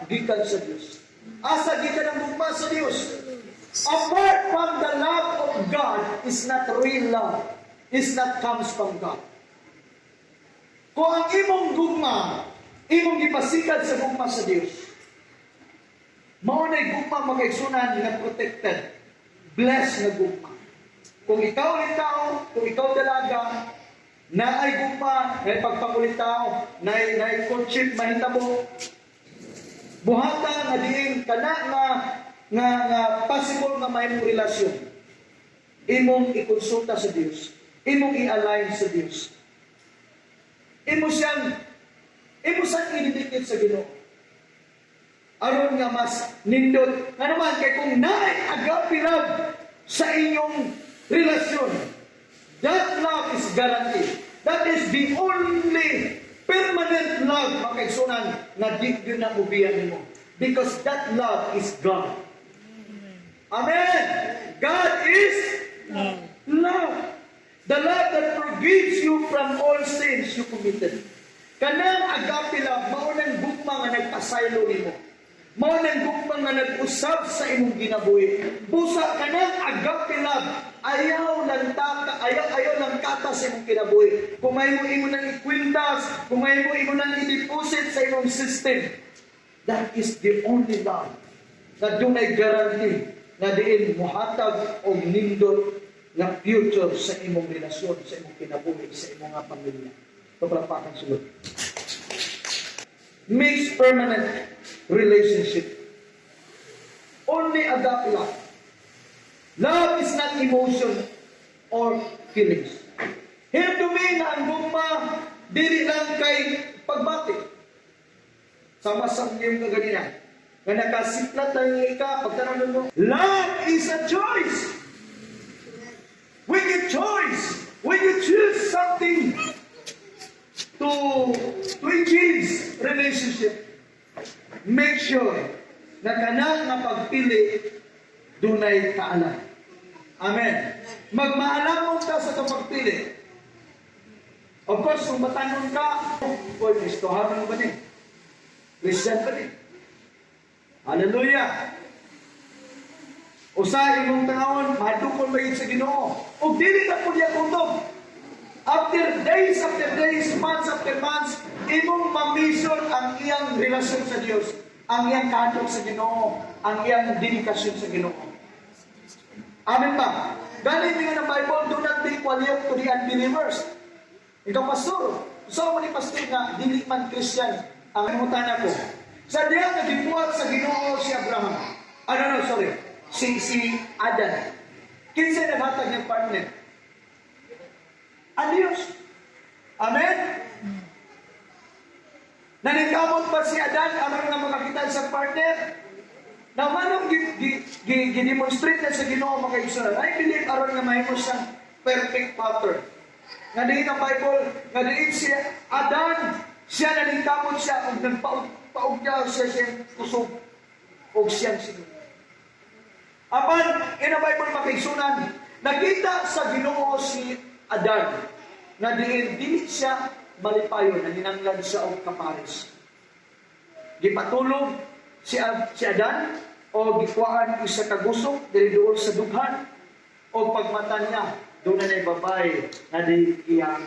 gikan sa Dios. Asa gikan ang gugma sa Dios? Apart from the love of God is not real love. Is not comes from God. Kung ang imong gugma, imong gipasikad sa gugma sa Dios, mao na gugma, mga kaigsunan, nga protected, blessed nga gugma. Kung ikaw ay tao, kung ikaw dalaga, na ay gugma, na pagpangulitaw, na courtship mahitabo, buhata nga diin kana nga possible nga mahimong relasyon. Imong ikonsulta sa Dios. Imong i-align sa Dios. Imo siyang i-dedicate sa Ginoo. Aron nga mas nindot. Nga naman kay kung naay agape love sa inyong relasyon, that love is guaranteed. That is the only permanent love, mga kaigsunan, nga di gyud na mubiya nimo. Because that love is God. Amen. God is love. The love that forgives you from all sins you committed. Kanang agape love, mao nang gugma nga nagpasaylo nimo. Mao nang gugma nga nag-usab sa imong kinabuhi. Busa kanang agape love, ayaw lang taka, ayaw lang kata sa imong kinabuhi. Kung may mo imo nang ikwintas, kung may mo imo nang i-deposit sa imong system, that is the only love na dunay guarantee na diin muhatag og nindot nga future sa imong relasyon, sa imong kinabuhi, sa imong nga pamilya. Palakpakan sulod. Makes permanent relationship. Only agape love. Love is not emotion or feelings. Hinumdumi nga ang gugma dili lang kay pagbati. Sama sa iyong kaganina. Nga nakasiklat lang ka, pagtanong mo, love is a choice. When you choice, when you choose something to engage relationship, make sure na kana nga pagpili dunay kaalam. Amen. Magmaalamon ka sa itong pagpili. Of course, kung batanon ka, "Uy, Kristohanon ba ni? Christian ba ni?" Hallelujah! Usa imong tangawon, mahadlokon ba yun sa Ginoo? Ug dili na po niya kutob. After days after days, months after months, imong ma-measure ang iyang relasyon sa Dios, ang iyang kahadlok sa Ginoo, ang iyang dedikasyon sa Ginoo. Amen ba? Galing nga ng Bible, "Do not be equal to the unbelievers." Ikaw, pastor, so mo ni pastor nga dili man Christian ang pangutana ko. Sa diya nga gibuhat sa Ginoo si Abraham. Ano no, sorry. Si Adan. Kinsa naghatag niyang partner? Ang Diyos. Amen? Naningkamot pa si Adan aron nga makakita sa partner? Na manong gi-demonstrate na sa Ginoo, mga kaigsunan? I believe aron nga mahimo siyang perfect pattern. Nga diin ang Bible, nga diin si Adan, siya naningkamot siya ug nagpaugya siya siyang kusog og siyang sinug. Apan in the Bible, mga kaigsunan, nakita sa Ginoo si Adan nga diin dili siya malipayon, nanginanglan siya og kapares. Gipatulog si Adan o gikuhaan isa ka gusok diri duol sa dughan o pagmata niya doon na babae na di iyang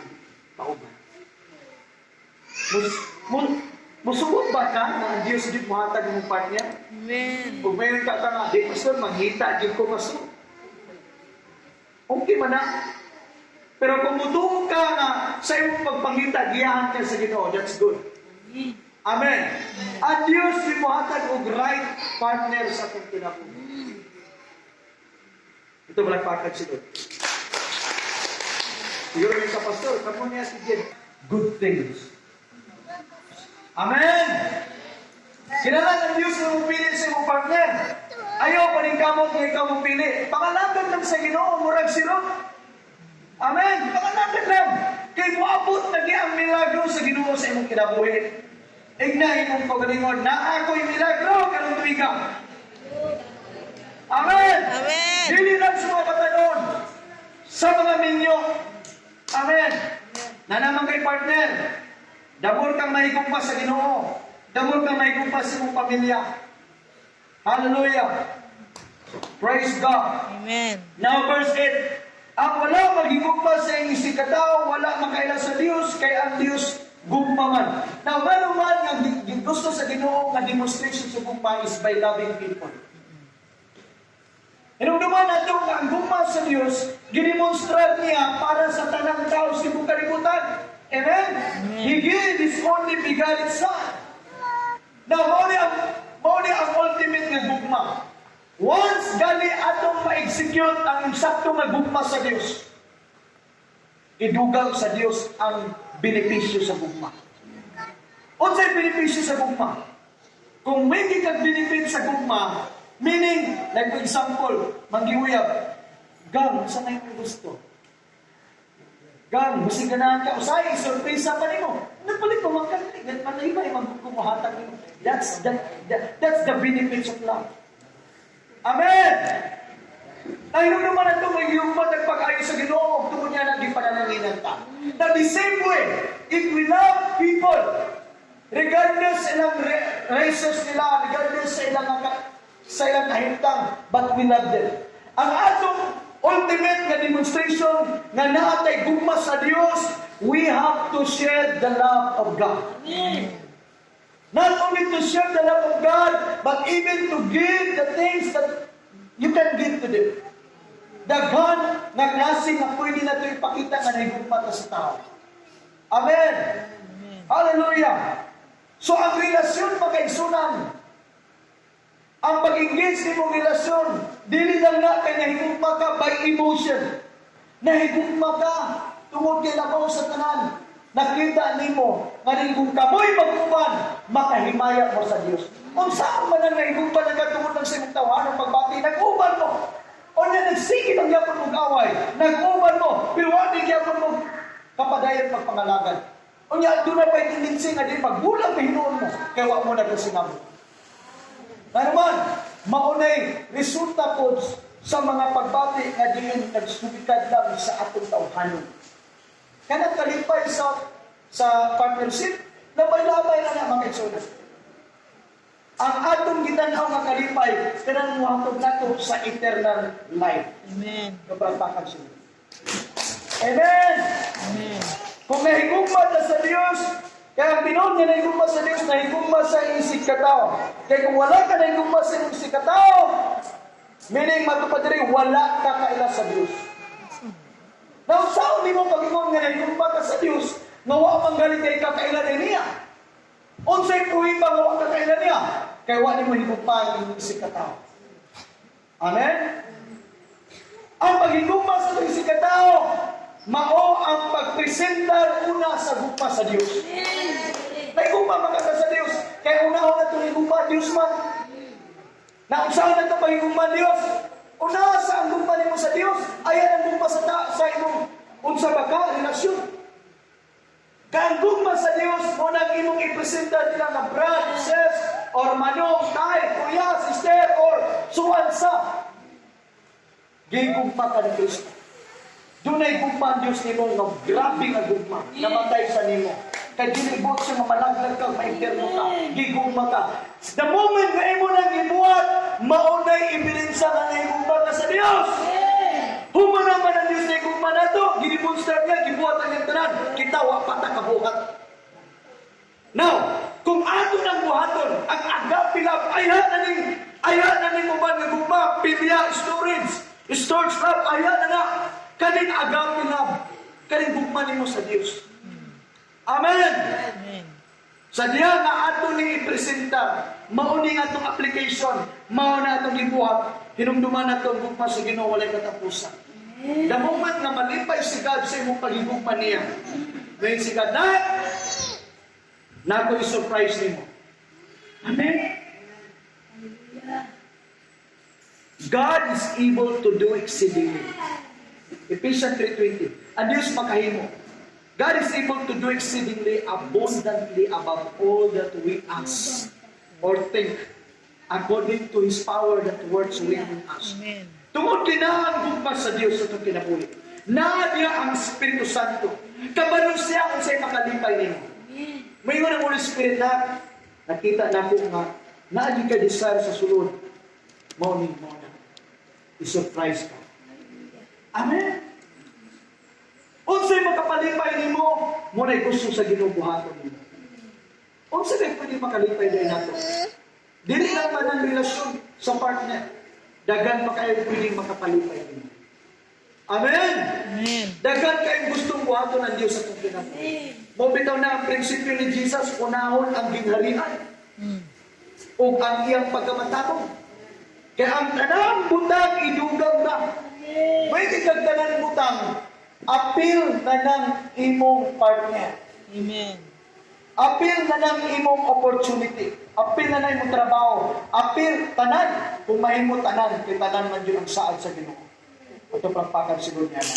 kauban. Musugot ba ka na ang Diyos di mohatag mong partner? Amen. Kung mayon ka nga, "Di pastor, manghita jud ko, pastor." Okay man na. Pero kung mutuo ka nga sa imong pagpangita, giyahan ka sa Ginoo, that's good. Amen. Ang Diyos di mohatag og right partner sa atong kinabuhi. Ito palakpakan si Lord. Siguro may ka, pastor, kamo niya si Jen. Good things. Amen! Kinahanglan ang Diyos na mupili sa imong partner. Ayaw paningkamot nga ikaw mupili. Pangalagad lang sa Ginoo, murag si Ruth. Amen! Pangalagad lang. Kay moabot na gi ang milagro sa Ginoo sa imong kinabuhi. Igna imong kaugalingon, "Na ako'y milagro karong tuiga." Amen! Amen. Dili lang sa mga batanon, sa mga minyo. Amen. Na naman kay partner, dabor kang mahigugma sa Ginoo. The more ka mahigugma sa imong pamilya. Hallelujah. Praise God. Amen. Now verse 8. Ang wala maghigugma sa iyang isigkatawo, wala makaila sa Dios, kay ang Dios gugma man. Now, ngano man nga gusto sa Ginoo nga demonstration sa gugma is by loving people. Hinumduman nato nga ang gugma sa Dios gidemonstrar niya para sa tanang tao sa tibuok kalibutan. Amen? He gave His only begotten Son. Now, mao ni ang ultimate nga gugma. Once gali atong ma-execute ang eksakto nga gugma sa Dios, idugang sa Dios ang benepisyo sa gugma. Unsay benepisyo sa gugma? Kung may kag benefit sa gugma, meaning, like for example, manggiuyab, "Gang, sa na yung gusto? Gang, bisig ganahan ka, usay, sorpresa pa nimo. Nagpalit mo, man ka, manay ba, magkumuhatag nimo." That's the benefits of love. Amen! Tayo naman ito, may gihugma nagpag-ayo sa Ginoo, tungod niya naging pananalanginan ta. Now, the same way, if we love people, regardless sa ilang races nila, regardless sa ilang kahimtang, but we love them. Ang atong ultimate nga demonstration nga naatay gugma sa Dios, we have to share the love of God. Not only to share the love of God, but even to give the things that you can give to them. Daghan nga klase nga pwede na ito ipakita nga nahigugma ta sa tao. Amen. Hallelujah. So ang relasyon, mga kaigsunan, ang pag-engage nimong relasyon, dili lang na kay nahigugma ka by emotion. Nahigugma ka tungod kay labaw sa tanan. Nakita nimo nga ning kung kamoy mag-uban, makahimaya mo sa Dios. Unsa man ang nahigugma na ka tungod lang sa imong tawhanong pagbati, nag-uban mo. Unya nagsige lang gyapon mong away, nag-uban mo, pero wa di gyapon mo kapadayon pagpangalagad. Unya doon na pa'y tendency nga di magbulag hinuon mo, kay wa mo nagkasinabot. Na naman, maunay resulta po sa mga pagbati nga diin nagsubikad lang sa atong tawhanon. Kanang kalipay sa partnership, labay-labay na na, mga igsoon. Ang atong gitan-aw nga kalipay, kanang muhatod nato sa eternal life. Amen. Kapalpakan siya. Amen! Amen. Kung nahigugma ta sa Dios, kaya ang tinuod nga nahigugma sa Dios, nahigugma sa isigkatao. Kaya kung wala ka nahigugma sa isigkatao, meaning matupad diri, wala ka kaila sa Dios. Now, saan nimo pag-ingon nga nahigugma ka sa Dios, nga wa man galit kay kakaila niya? Unsay pruweba nga wa ka kaila niya? Kay wa nimo higugma ang imong isigkatao. Amen? Ang paghigugma sa itong isigkatao, mao ang pagpresentar una sa gugma sa Dios. Nahigugma man ka sa Dios, kaya unahon na itong higugma, Dios man. Naunsaon na itong paghigugma Dios? Una sa ang gugma nimo sa Dios, ayan ang gugma sa imong unsa ba ka relasyon. Kay ang gugma sa Dios mo nang imong ipresenta nila nga brad, sis, or manong, tay, kuya, sister, or suwansa. Gigugma ka ni Kristo. Dunay gugma ang Dios nimo nga grabe nga gugma. Namatay sa nimo. Kay dili buot siya nga malaglag ka, maimpyerno ka. Gigugma ka. The moment nga imo nang gibuhat, maunay ebidensya nga nahigugma ka sa Dios. Human naman ang Dios na higugma nato, gidemonstrar niya, gibuhat ang iyang tanan. Kita wa pa ta kabuhat. Now, kung ato nang buhaton, ang agape love, ayha na ning uban nga gugma, philia, storge, storge love, ayha na na, kaning agape love, kaning gugma nimo sa Dios. Amen! Amen. Sa diya nga ato ning ipresenta, mao ni atong application, mao na atong gibuhat, hinumduman nato ang gugma sa Ginoo walay katapusan. The moment nga malipay si God sa imong paghigugma niya, ngayon si God na, nako i-surprise nimo. Amen? God is able to do exceedingly. Ephesians 3:20. Ang Diyos makahimo. God is able to do exceedingly abundantly above all that we ask or think, according to His power that works within us. Amen. Tungod kinaang gugma sa Dios sa itong kinabuhi. Naa niya ang Espiritu Santo. Kabalo siya kung sa'y makalipay nimo. May ang Holy Spirit na Nakita nako nga naa gyud ka desire sa sulod. Mao ni mao na. I-surprise ka. Amen. Unsay makapalipay nimo, mao na gusto sa Ginoo buhaton nimo. Unsa kay pwede makalipay dahil nato? Dili lang man ang relasyon sa partner. Daghan pa kayo pwedeng makapalipay nimo. Amen. Amen. Daghan kayong gustong buhaton ang Dios sa atong kinabuhi. Mao bitaw na ang prinsipyo ni Jesus, unahon ang gingharian ug ang iyang pagkamatarong. Kaya ang tanang butang idugang na. Pwede kag tanan butang, apil na ng imong partner. Amen. Apil na ng imong opportunity. Apil na ng imong trabaho. Apil tanan. Kung mahimo tanan, kay tanan man yun ang saad sa Ginoo. Ito palakpakan siguro niya na.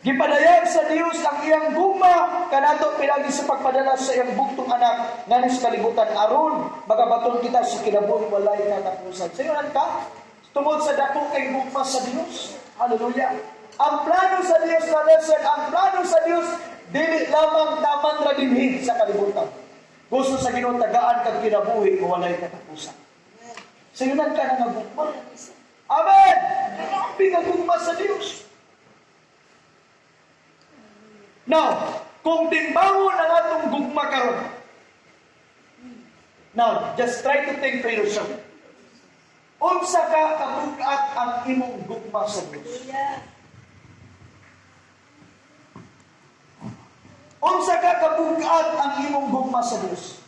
Gipadayag sa Dios ang iyang gugma kanato pinagi sa pagpadala sa iyang bugtong anak ngadto sa kalibutan aron magabaton kita sa kinabuhi walay katapusan. Sayunan ka tungod sa dako kay gugma sa Dios. Hallelujah. Ang plano sa Dios na lesson, ang plano sa Dios dili lamang taman ra dinhi sa kalibutan. Gusto sa Ginoo tagaan kag kinabuhi nga walay katapusan. Sayunan ka na nga gugma. Amen. Grabe nga gugma sa Dios. Now, kung timbangon ang atong gugma karon. Now, just try to think for yourself. Unsa ka kabug-at ang imong gugma sa Dios? Unsa ka kabug-at ang imong gugma sa Dios?